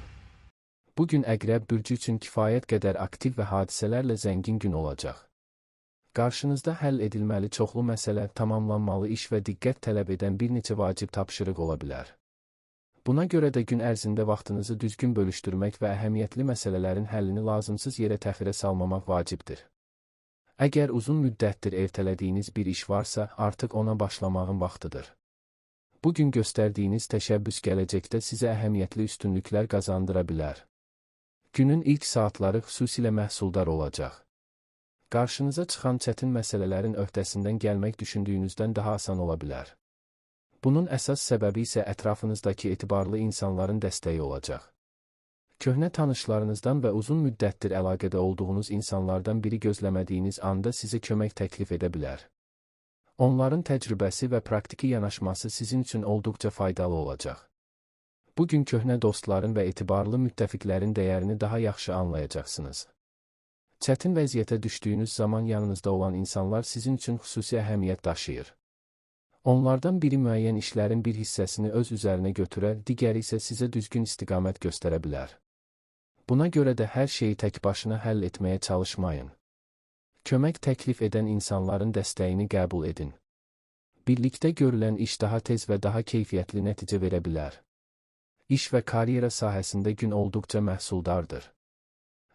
Bu gün Əqrəb bürcü üçün kifayət qədər aktiv və hadisələrlə zəngin gün olacaq. Qarşınızda həll edilməli çoxlu məsələ, tamamlanmalı iş və diqqət tələb edən bir neçə vacib tapşırıq ola bilər. Buna görə də gün ərzində vaxtınızı düzgün bölüşdürmək və əhəmiyyətli məsələlərin həllini lazımsız yerə təxirə salmamaq vacibdir. Əgər uzun müddətdir ertələdiyiniz bir iş varsa, artıq ona başlamağın vaxtıdır. Bu gün göstərdiyiniz təşəbbüs gələcəkdə sizə əhəmiyyətli üstünlüklər qazandıra bilər. Günün ilk saatları xüsusilə məhsuldar olacaq. Qarşınıza çıxan çətin məsələlərin öhdəsindən gəlmək düşündüyünüzdən daha asan ola bilər. Bunun əsas səbəbi isə ətrafınızdakı etibarlı insanların dəstəyi olacaq. Köhnə tanışlarınızdan və uzun müddətdir əlaqədə olduğunuz insanlardan biri gözləmədiyiniz anda sizə kömək təklif edə bilər. Onların təcrübəsi və praktiki yanaşması sizin üçün olduqca faydalı olacaq. Bu gün köhnə dostların və etibarlı müttəfiqlərin dəyərini daha yaxşı anlayacaqsınız. Çətin vəziyyətə düşdüyünüz zaman yanınızda olan insanlar sizin üçün xüsusi əhəmiyyət daşıyır. Onlardan biri müəyyən işlərin bir hissəsini öz üzərinə götürər, digəri isə sizə düzgün istiqamət göstərə bilər. Buna görə də hər şeyi tək başına həll etməyə çalışmayın. Kömək təklif edən insanların dəstəyini qəbul edin. Birlikdə görülən iş daha tez və daha keyfiyyətli nəticə verə bilər. İş və karyera sahəsində gün olduqca məhsuldardır.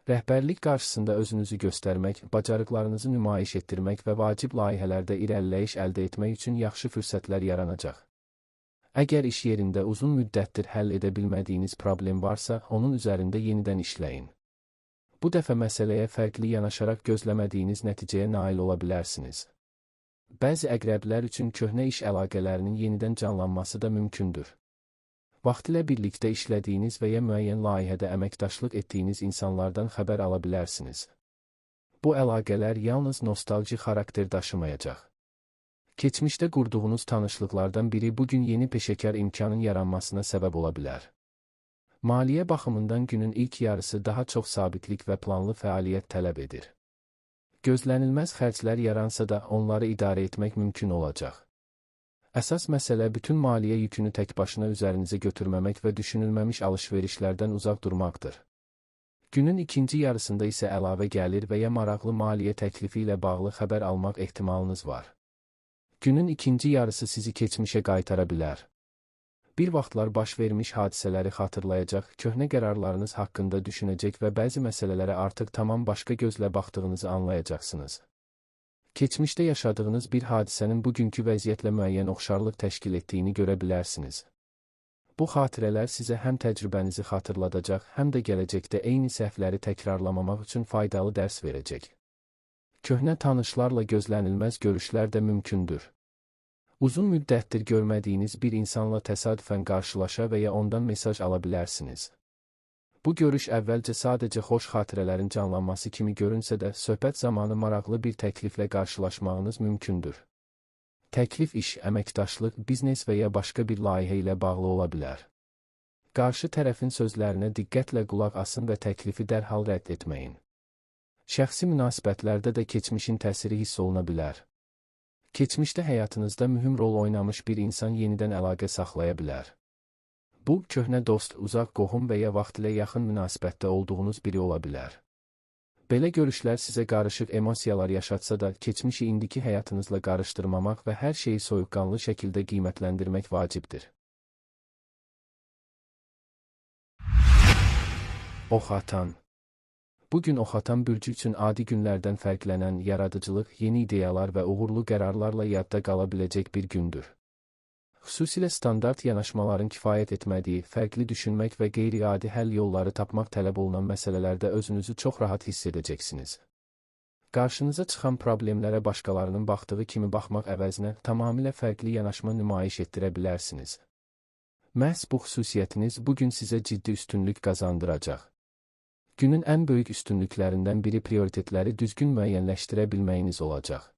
Rəhbərlik qarşısında özünüzü göstərmək, bacarıqlarınızı nümayiş etdirmək və vacib layihələrdə irəliləyiş əldə etmək üçün yaxşı fürsətlər yaranacaq. Əgər iş yerində uzun müddətdir həll edə bilmədiyiniz problem varsa, onun üzərində yenidən işləyin. Bu dəfə məsələyə fərqli yanaşaraq gözləmədiyiniz nəticəyə nail ola bilərsiniz. Bəzi əqrəblər üçün köhnə iş əlaqələrinin yenidən canlanması da mümkündür. Vaxtilə birlikdə işlədiyiniz və ya müəyyən layihədə əməkdaşlıq etdiyiniz insanlardan xəbər ala bilərsiniz. Bu əlaqələr yalnız nostalji xarakter daşımayacaq. Keçmişdə qurduğunuz tanışlıqlardan biri bugün yeni peşəkar imkanın yaranmasına səbəb ola bilər. Maliyyə baxımından günün ilk yarısı daha çox sabitlik və planlı fəaliyyət tələb edir. Gözlənilməz xərclər yaransa da onları idarə etmək mümkün olacaq. Əsas məsələ bütün maliyyə yükünü tək başına üzərinizə götürməmək və düşünülməmiş alış-verişlərdən uzaq durmaqdır. Günün ikinci yarısında isə əlavə gəlir və ya maraqlı maliyyə təklifi ilə bağlı xəbər almaq ehtimalınız var. Günün ikinci yarısı sizi keçmişə qaytara bilər. Bir vaxtlar baş vermiş hadisələri xatırlayacaq, köhnə qərarlarınız haqqında düşünəcək və bəzi məsələlərə artıq tamam başqa gözlə baxdığınızı anlayacaqsınız. Keçmişdə yaşadığınız bir hadisənin bugünkü vəziyyətlə müəyyən oxşarlıq təşkil etdiyini görə bilərsiniz. Bu xatirələr sizə həm təcrübənizi xatırladacaq, həm də gələcəkdə eyni səhvləri təkrarlamamaq üçün faydalı dərs verəcək. Köhnə tanışlarla gözlənilməz görüşlər də mümkündür. Uzun müddətdir görmədiyiniz bir insanla təsadüfən qarşılaşa və ya ondan mesaj ala bilərsiniz. Bu görüş əvvəlcə sadəcə xoş xatirələrin canlanması kimi görünsə də, söhbət zamanı maraqlı bir təkliflə qarşılaşmağınız mümkündür. Təklif iş, əməkdaşlıq, biznes və ya başqa bir layihə ilə bağlı ola bilər. Qarşı tərəfin sözlərinə diqqətlə qulaq asın və təklifi dərhal rədd etməyin. Şəxsi münasibətlərdə də keçmişin təsiri hiss oluna bilər. Keçmişdə həyatınızda mühüm rol oynamış bir insan yenidən əlaqə saxlaya bilər. Bu, köhnə dost, uzaq qohum və ya vaxtilə yaxın münasibətdə olduğunuz biri ola bilər. Belə görüşlər sizə qarışıq emosiyalar yaşatsa da, keçmişi indiki həyatınızla qarışdırmamaq və hər şeyi soyuqqanlı şəkildə qiymətləndirmək vacibdir. Oxatan. Bugün Oxatan bürcü üçün adi günlərdən fərqlənən yaradıcılıq, yeni ideyalar və uğurlu qərarlarla yadda qala biləcək bir gündür. Xüsusilə standart yanaşmaların kifayət etmədiyi, fərqli düşünmək və qeyri-adi həll yolları tapmaq tələb olunan məsələlərdə özünüzü çox rahat hiss edəcəksiniz. Qarşınıza çıxan problemlərə başqalarının baxdığı kimi baxmaq əvəzinə tamamilə fərqli yanaşma nümayiş etdirə bilərsiniz. Məhz bu xüsusiyyətiniz bugün sizə ciddi üstünlük qazandıracaq. Günün ən böyük üstünlüklərindən biri prioritetləri düzgün müəyyənləşdirə bilməyiniz olacaq.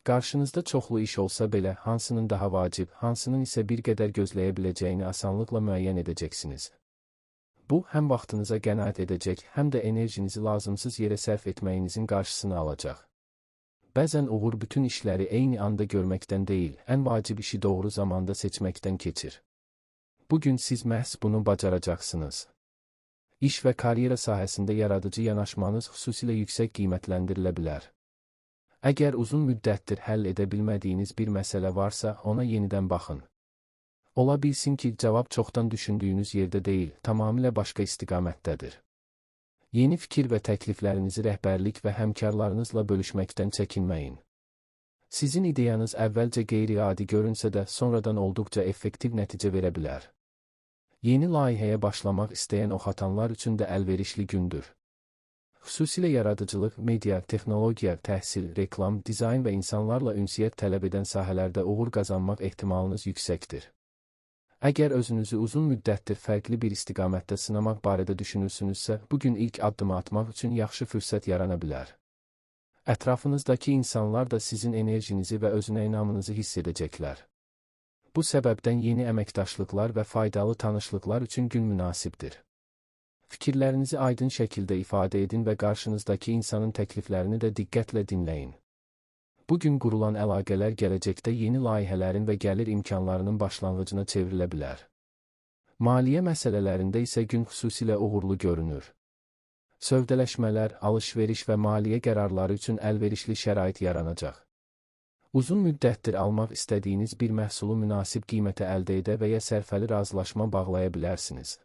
Qarşınızda çoxlu iş olsa belə, hansının daha vacib, hansının isə bir qədər gözləyə biləcəyini asanlıqla müəyyən edəcəksiniz. Bu, həm vaxtınıza qənaət edəcək, həm də enerjinizi lazımsız yerə sərf etməyinizin qarşısını alacaq. Bəzən uğur bütün işləri eyni anda görməkdən deyil, ən vacib işi doğru zamanda seçməkdən keçir. Bugün siz məhz bunu bacaracaqsınız. İş və karyera sahəsində yaradıcı yanaşmanız xüsusilə yüksək qiymətləndirilə bilər. Əgər uzun müddətdir həll edə bilmədiyiniz bir məsələ varsa, ona yenidən baxın. Ola bilsin ki, cavab çoxdan düşündüyünüz yerdə deyil, tamamilə başqa istiqamətdədir. Yeni fikir və təkliflərinizi rəhbərlik və həmkarlarınızla bölüşməkdən çəkinməyin. Sizin ideyanız əvvəlcə qeyri-adi görünsə də, sonradan olduqca effektiv nəticə verə bilər. Yeni layihəyə başlamaq istəyən oxatanlar üçün də əlverişli gündür. Xüsusilə yaradıcılıq, media, texnologiya, təhsil, reklam, dizayn və insanlarla ünsiyyət tələb edən sahələrdə uğur qazanmaq ehtimalınız yüksəkdir. Əgər özünüzü uzun müddətdir fərqli bir istiqamətdə sınamaq barədə düşünürsünüzsə, bugün ilk addımı atmaq üçün yaxşı fürsət yarana bilər. Ətrafınızdakı insanlar da sizin enerjinizi və özünə inamınızı hiss edəcəklər. Bu səbəbdən yeni əməkdaşlıqlar və faydalı tanışlıqlar üçün gün münasibdir. Fikirlərinizi aydın şəkildə ifadə edin və qarşınızdakı insanın təkliflərini də diqqətlə dinləyin. Bugün qurulan əlaqələr gələcəkdə yeni layihələrin və gəlir imkanlarının başlanğıcına çevrilə bilər. Maliyyə məsələlərində isə gün xüsusilə uğurlu görünür. Sövdələşmələr, alış-veriş və maliyyə qərarları üçün əlverişli şərait yaranacaq. Uzun müddətdir almaq istədiyiniz bir məhsulu münasib qiymətə əldə edə və ya sərfəli razılaşma bağlaya bilərsiniz.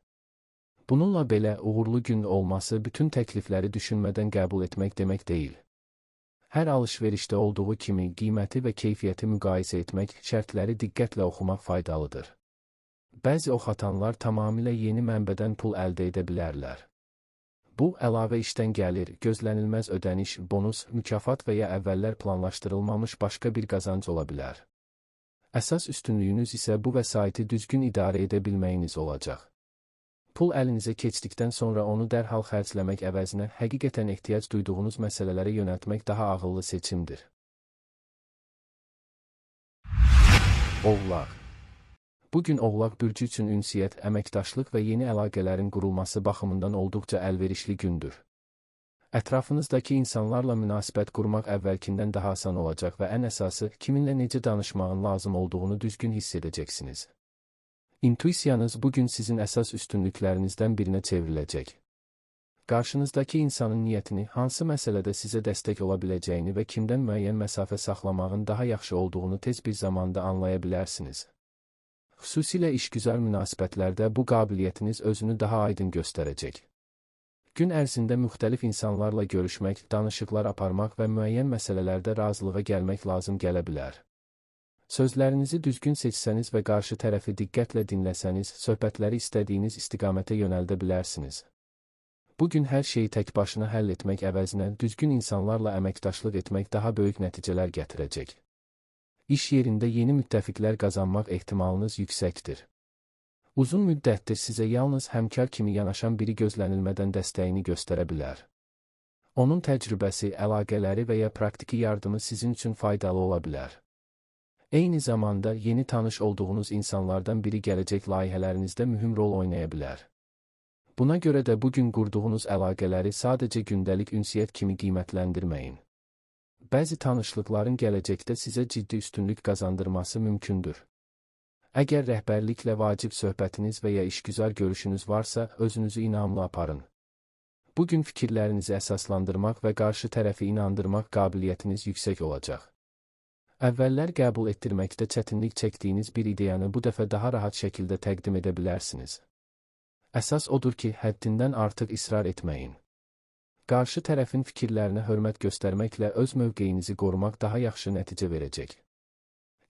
Bununla belə, uğurlu gün olması bütün təklifləri düşünmədən qəbul etmək demək deyil. Hər alış-verişdə olduğu kimi qiyməti və keyfiyyəti müqayisə etmək, şərtləri diqqətlə oxumaq faydalıdır. Bəzi oxatanlar tamamilə yeni mənbədən pul əldə edə bilərlər. Bu, əlavə işdən gəlir, gözlənilməz ödəniş, bonus, mükafat və ya əvvəllər planlaşdırılmamış başqa bir qazanc ola bilər. Əsas üstünlüyünüz isə bu vəsaiti düzgün idarə edə bilməyiniz olacaq. Pul əlinizə keçdikdən sonra onu dərhal xərcləmək əvəzinə həqiqətən ehtiyac duyduğunuz məsələlərə yönəltmək daha ağıllı seçimdir. Oğlaq. Bugün Oğlaq bürcü üçün ünsiyyət, əməkdaşlıq və yeni əlaqələrin qurulması baxımından olduqca əlverişli gündür. Ətrafınızdakı insanlarla münasibət qurmaq əvvəlkindən daha asan olacaq və ən əsası, kiminlə necə danışmağın lazım olduğunu düzgün hiss edəcəksiniz. İntuisiyanız bugün sizin əsas üstünlüklərinizdən birinə çevriləcək. Qarşınızdakı insanın niyyətini, hansı məsələdə sizə dəstək ola biləcəyini və kimdən müəyyən məsafə saxlamağın daha yaxşı olduğunu tez bir zamanda anlaya bilərsiniz. Xüsusilə işgüzar münasibətlərdə bu qabiliyyətiniz özünü daha aydın göstərəcək. Gün ərzində müxtəlif insanlarla görüşmək, danışıqlar aparmaq və müəyyən məsələlərdə razılığa gəlmək lazım gələ bilər. Sözlərinizi düzgün seçsəniz və qarşı tərəfi diqqətlə dinləsəniz, söhbətləri istədiyiniz istiqamətə yönəldə bilərsiniz. Bugün hər şeyi tək başına həll etmək əvəzinə düzgün insanlarla əməkdaşlıq etmək daha böyük nəticələr gətirəcək. İş yerində yeni müttəfiqlər qazanmaq ehtimalınız yüksəkdir. Uzun müddətdir sizə yalnız həmkar kimi yanaşan biri gözlənilmədən dəstəyini göstərə bilər. Onun təcrübəsi, əlaqələri və ya praktiki yardımı sizin üçün faydalı ola bilər. Eyni zamanda yeni tanış olduğunuz insanlardan biri gələcək layihələrinizdə mühüm rol oynaya bilər. Buna görə də bugün qurduğunuz əlaqələri sadəcə gündəlik ünsiyyət kimi qiymətləndirməyin. Bəzi tanışlıqların gələcəkdə sizə ciddi üstünlük qazandırması mümkündür. Əgər rəhbərliklə vacib söhbətiniz və ya işgüzar görüşünüz varsa, özünüzü inamlı aparın. Bugün fikirlərinizi əsaslandırmaq və qarşı tərəfi inandırmaq qabiliyyətiniz yüksək olacaq. Əvvəllər qəbul etdirməkdə çətinlik çəkdiyiniz bir ideyanı bu dəfə daha rahat şəkildə təqdim edə bilərsiniz. Əsas odur ki, həddindən artıq israr etməyin. Qarşı tərəfin fikirlərinə hörmət göstərməklə öz mövqeyinizi qorumaq daha yaxşı nəticə verəcək.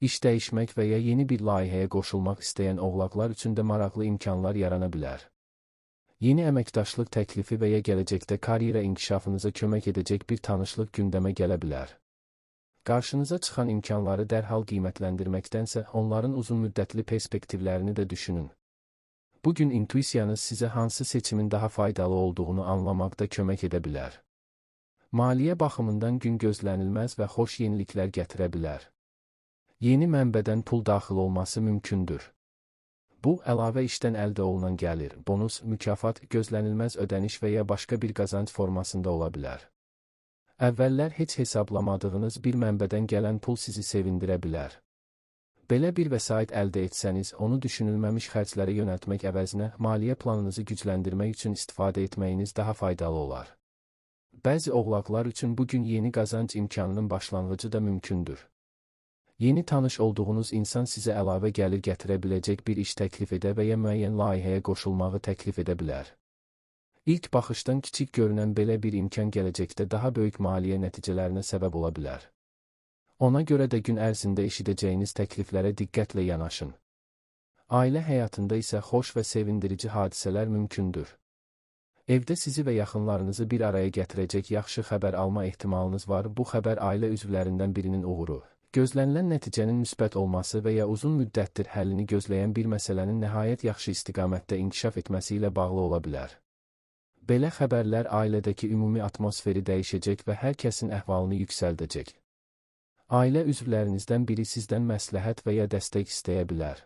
İş dəyişmək və ya yeni bir layihəyə qoşulmaq istəyən oğlaqlar üçün də maraqlı imkanlar yarana bilər. Yeni əməkdaşlıq təklifi və ya gələcəkdə karyera inkişafınıza kömək edəcək bir tanışlıq gündəmə gələ bilər. Qarşınıza çıxan imkanları dərhal qiymətləndirməkdənsə, onların uzunmüddətli perspektivlərini də düşünün. Bugün intuisiyanız sizə hansı seçimin daha faydalı olduğunu anlamaqda kömək edə bilər. Maliyyə baxımından gün gözlənilməz və xoş yeniliklər gətirə bilər. Yeni mənbədən pul daxil olması mümkündür. Bu, əlavə işdən əldə olunan gəlir, bonus, mükafat, gözlənilməz ödəniş və ya başqa bir qazanc formasında ola bilər. Əvvəllər heç hesablamadığınız bir mənbədən gələn pul sizi sevindirə bilər. Belə bir vəsait əldə etsəniz, onu düşünülməmiş xərclərə yönəltmək əvəzinə maliyyə planınızı gücləndirmək üçün istifadə etməyiniz daha faydalı olar. Bəzi oğlaqlar üçün bugün yeni qazanc imkanının başlanğıcı da mümkündür. Yeni tanış olduğunuz insan sizə əlavə gəlir gətirə biləcək bir iş təklif edə və ya müəyyən layihəyə qoşulmağı təklif edə bilər. İlk baxışdan kiçik görünən belə bir imkan gələcəkdə daha böyük maliyyə nəticələrinə səbəb ola bilər. Ona görə də gün ərzində eşidəcəyiniz təkliflərə diqqətlə yanaşın. Ailə həyatında isə xoş və sevindirici hadisələr mümkündür. Evdə sizi və yaxınlarınızı bir araya gətirəcək yaxşı xəbər alma ehtimalınız var. Bu xəbər ailə üzvlərindən birinin uğuru, gözlənilən nəticənin müsbət olması və ya uzun müddətdir həllini gözləyən bir məsələnin nəhayət yaxşı istiqamətdə inkişaf etməsi ilə bağlı ola bilər. Belə xəbərlər ailədəki ümumi atmosferi dəyişəcək və hər kəsin əhvalını yüksəldəcək. Ailə üzvlərinizdən biri sizdən məsləhət və ya dəstək istəyə bilər.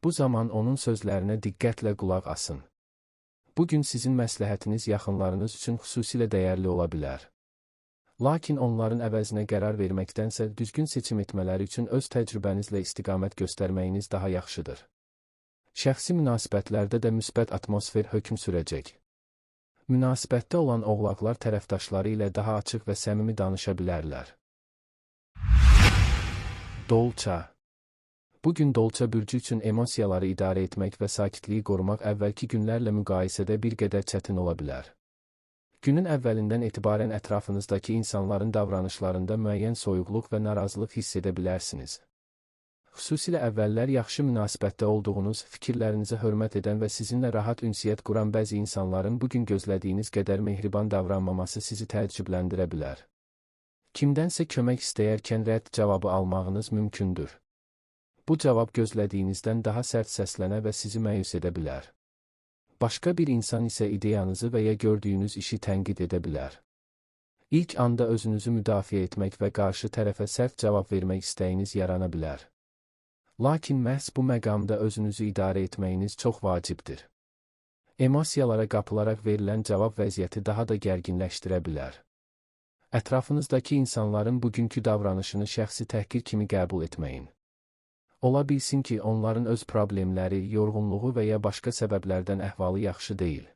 Bu zaman onun sözlərinə diqqətlə qulaq asın. Bugün sizin məsləhətiniz yaxınlarınız üçün xüsusilə dəyərli ola bilər. Lakin onların əvəzinə qərar verməkdənsə düzgün seçim etmələri üçün öz təcrübənizlə istiqamət göstərməyiniz daha yaxşıdır. Şəxsi münasibətlərdə də müsbət atmosfer hökm sürəcək. Münasibətdə olan oğlaqlar tərəfdaşları ilə daha açıq və səmimi danışa bilərlər. Dolça. Bugün Dolça bürcü üçün emosiyaları idarə etmək və sakitliyi qorumaq əvvəlki günlərlə müqayisədə bir qədər çətin ola bilər. Günün əvvəlindən etibarən ətrafınızdakı insanların davranışlarında müəyyən soyuqluq və narazılıq hiss edə bilərsiniz. Xüsusilə əvvəllər yaxşı münasibətdə olduğunuz, fikirlərinizə hörmət edən və sizinlə rahat ünsiyyət quran bəzi insanların bugün gözlədiyiniz qədər mehriban davranmaması sizi təəccübləndirə bilər. Kimdənsə kömək istəyərkən rədd cavabı almağınız mümkündür. Bu cavab gözlədiyinizdən daha sərt səslənə və sizi məyus edə bilər. Başqa bir insan isə ideyanızı və ya gördüyünüz işi tənqid edə bilər. İlk anda özünüzü müdafiə etmək və qarşı tərəfə sərt cavab vermək istəyiniz yarana bilər. Lakin məhz bu məqamda özünüzü idarə etməyiniz çox vacibdir. Emosiyalara qapılaraq verilən cavab vəziyyəti daha da gərginləşdirə bilər. Ətrafınızdakı insanların bugünkü davranışını şəxsi təhqir kimi qəbul etməyin. Ola bilsin ki, onların öz problemləri, yorğunluğu və ya başqa səbəblərdən əhvalı yaxşı deyil.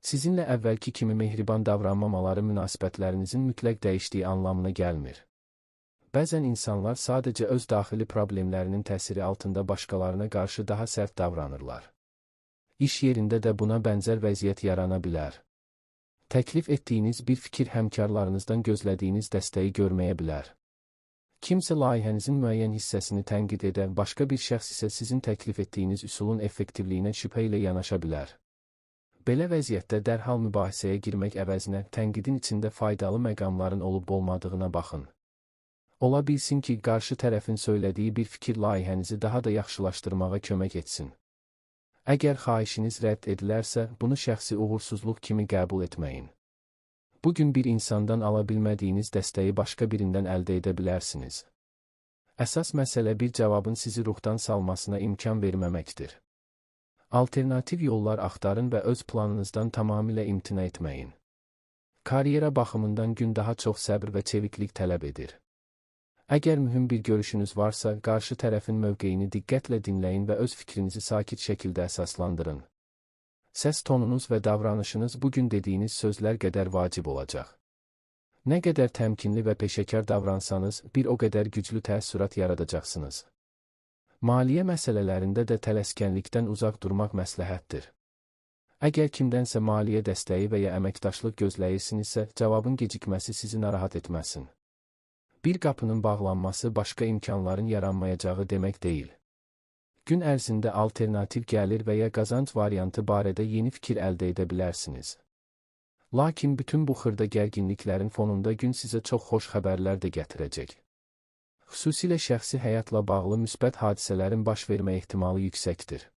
Sizinlə əvvəlki kimi mehriban davranmamaları münasibətlərinizin mütləq dəyişdiyi anlamına gəlmir. Bəzən insanlar sadəcə öz daxili problemlərinin təsiri altında başqalarına qarşı daha sərt davranırlar. İş yerində də buna bənzər vəziyyət yarana bilər. Təklif etdiyiniz bir fikir həmkarlarınızdan gözlədiyiniz dəstəyi görməyə bilər. Kimsə layihənizin müəyyən hissəsini tənqid edə, başqa bir şəxs isə sizin təklif etdiyiniz üsulun effektivliyinə şübhə ilə yanaşa bilər. Belə vəziyyətdə dərhal mübahisəyə girmək əvəzinə tənqidin içində faydalı məqamların olub-olmadığına baxın. Ola bilsin ki, qarşı tərəfin söylədiyi bir fikir layihənizi daha da yaxşılaşdırmağa kömək etsin. Əgər xahişiniz rədd edilərsə, bunu şəxsi uğursuzluq kimi qəbul etməyin. Bugün bir insandan ala bilmədiyiniz dəstəyi başqa birindən əldə edə bilərsiniz. Əsas məsələ bir cavabın sizi ruhdan salmasına imkan verməməkdir. Alternativ yollar axtarın və öz planınızdan tamamilə imtina etməyin. Karyera baxımından gün daha çox səbr və çeviklik tələb edir. Əgər mühüm bir görüşünüz varsa, qarşı tərəfin mövqeyini diqqətlə dinləyin və öz fikrinizi sakit şəkildə əsaslandırın. Səs tonunuz və davranışınız bugün dediyiniz sözlər qədər vacib olacaq. Nə qədər təmkinli və peşəkar davransanız, bir o qədər güclü təəssürat yaradacaqsınız. Maliyyə məsələlərində də tələskənlikdən uzaq durmaq məsləhətdir. Əgər kimdənsə maliyyə dəstəyi və ya əməkdaşlıq gözləyirsinizsə, cavabın gecikməsi sizi narahat etməsin. Bir qapının bağlanması başqa imkanların yaranmayacağı demək deyil. Gün ərzində alternativ gəlir və ya qazanc variantı barədə yeni fikir əldə edə bilərsiniz. Lakin bütün bu xırda gərginliklərin fonunda gün sizə çox xoş xəbərlər də gətirəcək. Xüsusilə şəxsi həyatla bağlı müsbət hadisələrin baş vermə ehtimalı yüksəkdir.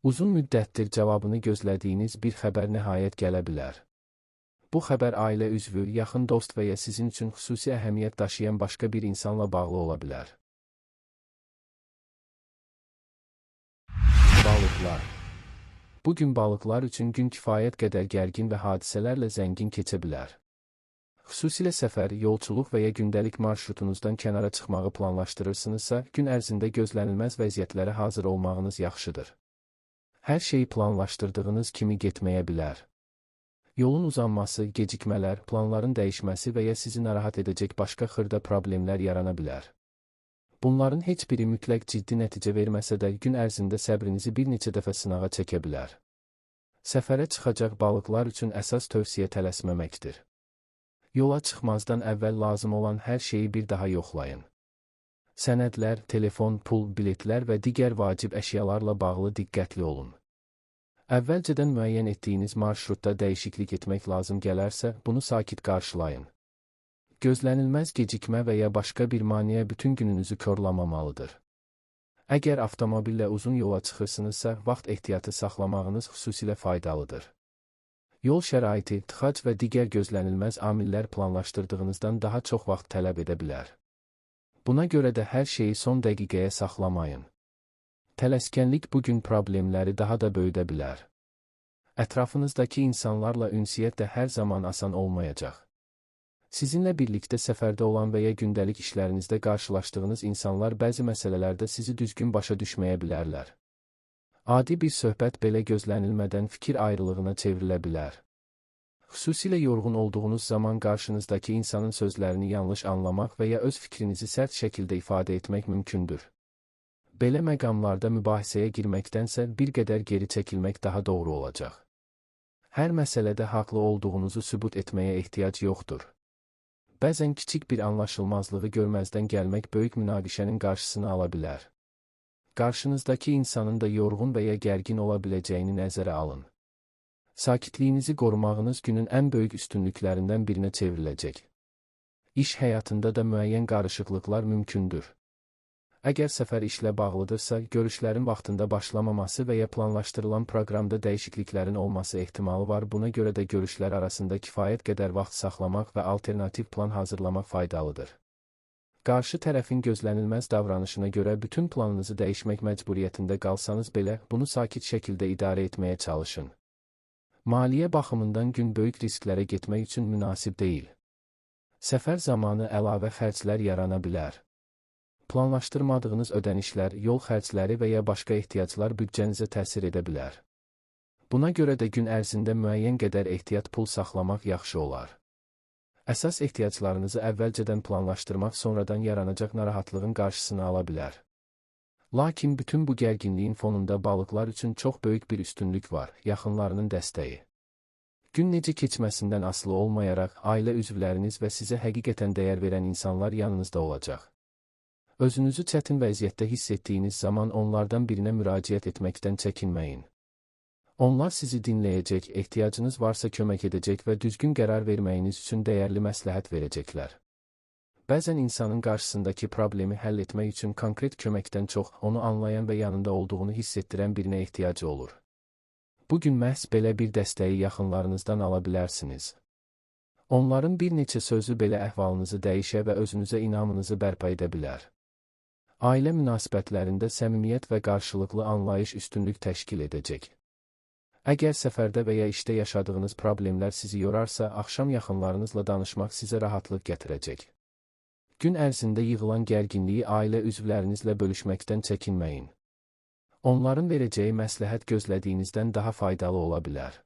Uzun müddətdir cavabını gözlədiyiniz bir xəbər nəhayət gələ bilər. Bu xəbər ailə üzvü, yaxın dost və ya sizin üçün xüsusi əhəmiyyət daşıyan başqa bir insanla bağlı ola bilər. Balıqlar. Bugün balıqlar üçün gün kifayət qədər gərgin və hadisələrlə zəngin keçə bilər. Xüsusilə səfər, yolçuluq və ya gündəlik marşrutunuzdan kənara çıxmağı planlaşdırırsınızsa, gün ərzində gözlənilməz vəziyyətlərə hazır olmağınız yaxşıdır. Hər şeyi planlaşdırdığınız kimi getməyə bilər. Yolun uzanması, gecikmələr, planların dəyişməsi və ya sizi narahat edəcək başqa xırda problemlər yarana bilər. Bunların heç biri mütləq ciddi nəticə verməsə də gün ərzində səbrinizi bir neçə dəfə sınağa çəkə bilər. Səfərə çıxacaq balıqlar üçün əsas tövsiyə tələsməməkdir. Yola çıxmazdan əvvəl lazım olan hər şeyi bir daha yoxlayın. Sənədlər, telefon, pul, biletlər və digər vacib əşyalarla bağlı diqqətli olun. Əvvəlcədən müəyyən etdiyiniz marşrutda dəyişiklik etmək lazım gələrsə, bunu sakit qarşılayın. Gözlənilməz gecikmə və ya başqa bir maneə bütün gününüzü korlamamalıdır. Əgər avtomobillə uzun yola çıxırsınızsa, vaxt ehtiyatı saxlamağınız xüsusilə faydalıdır. Yol şəraiti, tıxac və digər gözlənilməz amillər planlaşdırdığınızdan daha çox vaxt tələb edə bilər. Buna görə də hər şeyi son dəqiqəyə saxlamayın. Tələskənlik bugün problemləri daha da böyüdə bilər. Ətrafınızdakı insanlarla ünsiyyət də hər zaman asan olmayacaq. Sizinlə birlikdə səfərdə olan və ya gündəlik işlərinizdə qarşılaşdığınız insanlar bəzi məsələlərdə sizi düzgün başa düşməyə bilərlər. Adi bir söhbət belə gözlənilmədən fikir ayrılığına çevrilə bilər. Xüsusilə yorğun olduğunuz zaman qarşınızdakı insanın sözlərini yanlış anlamaq və ya öz fikrinizi sərt şəkildə ifadə etmək mümkündür. Belə məqamlarda mübahisəyə girməkdənsə bir qədər geri çəkilmək daha doğru olacaq. Hər məsələdə haqlı olduğunuzu sübut etməyə ehtiyac yoxdur. Bəzən kiçik bir anlaşılmazlığı görməzdən gəlmək böyük münaqişənin qarşısını ala bilər. Qarşınızdakı insanın da yorğun və ya gərgin ola biləcəyini nəzərə alın. Sakitliyinizi qorumağınız günün ən böyük üstünlüklərindən birinə çevriləcək. İş həyatında da müəyyən qarışıqlıqlar mümkündür. Əgər səfər işlə bağlıdırsa, görüşlərin vaxtında başlamaması və ya planlaşdırılan proqramda dəyişikliklərin olması ehtimalı var. Buna görə də görüşlər arasında kifayət qədər vaxt saxlamaq və alternativ plan hazırlamaq faydalıdır. Qarşı tərəfin gözlənilməz davranışına görə bütün planınızı dəyişmək məcburiyyətində qalsanız belə, bunu sakit şəkildə idarə etməyə çalışın. Maliyyə baxımından gün böyük risklərə getmək üçün münasib deyil. Səfər zamanı əlavə xərclər yarana bilər. Planlaşdırmadığınız ödənişlər, yol xərcləri və ya başqa ehtiyaclar büdcənizə təsir edə bilər. Buna görə də gün ərzində müəyyən qədər ehtiyat pul saxlamaq yaxşı olar. Əsas ehtiyaclarınızı əvvəlcədən planlaşdırmaq sonradan yaranacaq narahatlığın qarşısını ala bilər. Lakin bütün bu gərginliyin fonunda balıqlar üçün çox böyük bir üstünlük var, yaxınlarının dəstəyi. Gün necə keçməsindən asılı olmayaraq, ailə üzvləriniz və sizə həqiqətən dəyər verən insanlar yanınızda olacaq. Özünüzü çətin vəziyyətdə hiss etdiyiniz zaman onlardan birinə müraciət etməkdən çəkinməyin. Onlar sizi dinləyəcək, ehtiyacınız varsa kömək edəcək və düzgün qərar verməyiniz üçün dəyərli məsləhət verəcəklər. Bəzən insanın qarşısındakı problemi həll etmək üçün konkret köməkdən çox, onu anlayan və yanında olduğunu hiss etdirən birinə ehtiyacı olur. Bugün məhz belə bir dəstəyi yaxınlarınızdan ala bilərsiniz. Onların bir neçə sözü belə əhvalınızı dəyişə və özünüzə inamınızı bərpa edə bilər. Ailə münasibətlərində səmimiyyət və qarşılıqlı anlayış üstünlük təşkil edəcək. Əgər səfərdə və ya işdə yaşadığınız problemlər sizi yorarsa, axşam yaxınlarınızla danışmaq sizə rahatlıq gətirəcək. Gün ərzində yığılan gərginliyi ailə üzvlərinizlə bölüşməkdən çəkinməyin. Onların verəcəyi məsləhət gözlədiyinizdən daha faydalı ola bilər.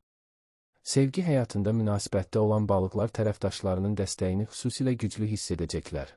Sevgi həyatında münasibətdə olan balıqlar tərəfdaşlarının dəstəyini xüsusilə güclü hiss edəcəklər.